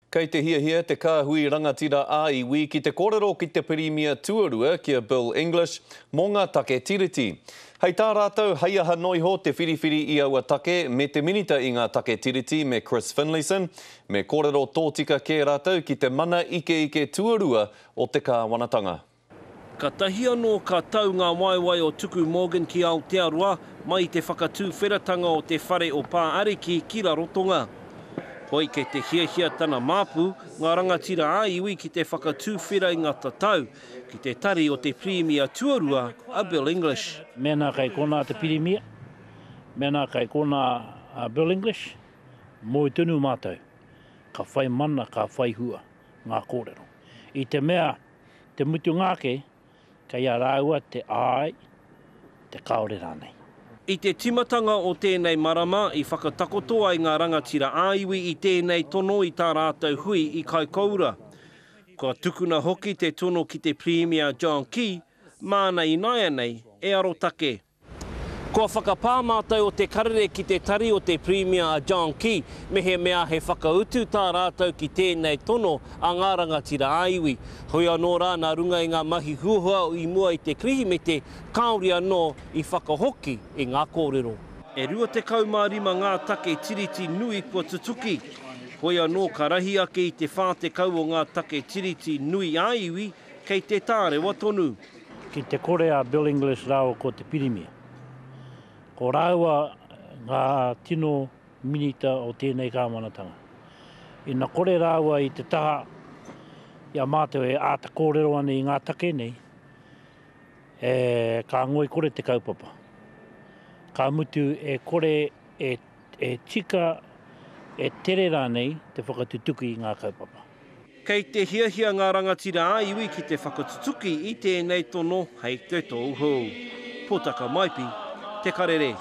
Kei te hiahia te kāhui rangatira ā-iwi ki te kōrero ki te Pirimia Tuarua ki a Bill English mō ngā take Tiriti. Hei tā rātou hei aha noiho te whiriwhiri i aua take me te Minita i ngā take Tiriti me Chris Finlayson, me kōrero tōtika kē rātou ki te mana ikeike tuarua o te kāwanatanga. Katahi anō ka tau ngā waewae o Tuku Morgan ki Aotearoa mai i te whakatūwheratanga o te whare o Pā Ariki ki Rarotonga. Hoi kei te hiahia tana māpu, ngā rangatira ā-iwi ki te whakatūwhera i ngā tatau ki te tari o te Pirimia tuarua a Bill English. Mēnā kei konā te Pirimia, mēnā kei konā a Bill English, moe tonu mātou, ka whai mana, ka whai hua ngā kōrero. I te mea, Te mutunga ake, kei a rāua te āe, te kāore rānei. I te timatanga o tēnei marama i whakatakoto ai ngā rangatira ā-iwi i tēnei tono i tā rātou hui i Kaikoura. Kua tukuna hoki te tono ki te Pirimia John Key, māna ināianei e arotake. Kua whakapā mātou o Te Karere ki te tari o te Pirimia a John Key mehemea he whakautu tā rātou ki tēnei tono a ngā rangatira ā-iwi. Hoi anō rā nā runga i ngā mahi huhua i mua i te Kirihimete kāore anō i whakahoki i ngā kōrero. E 25 ngā take tiriti nui kua tutuki. Hoi anō ka rahi ake i te 40 o ngā take tiriti nui ā-iwi kei te tārewa tonu. Ki te kore a Bill English rāua ko te Pirimia. Ko rāua ngā tino minita o tēnei kāwanatanga. Ina kore rāua i te taha i a mātou e āta kōrero ana i ngā take nei, e, ka ngoikore te kaupapa. Ka mutu e kore e, e tika, e tere rānei te whakatutuki i ngā kaupapa. Kei te hiahia ngā rangatira ā-iwi ki te whakatutuki i tēnei tono hei te tou hou. Potaka Maipi, Te Karere.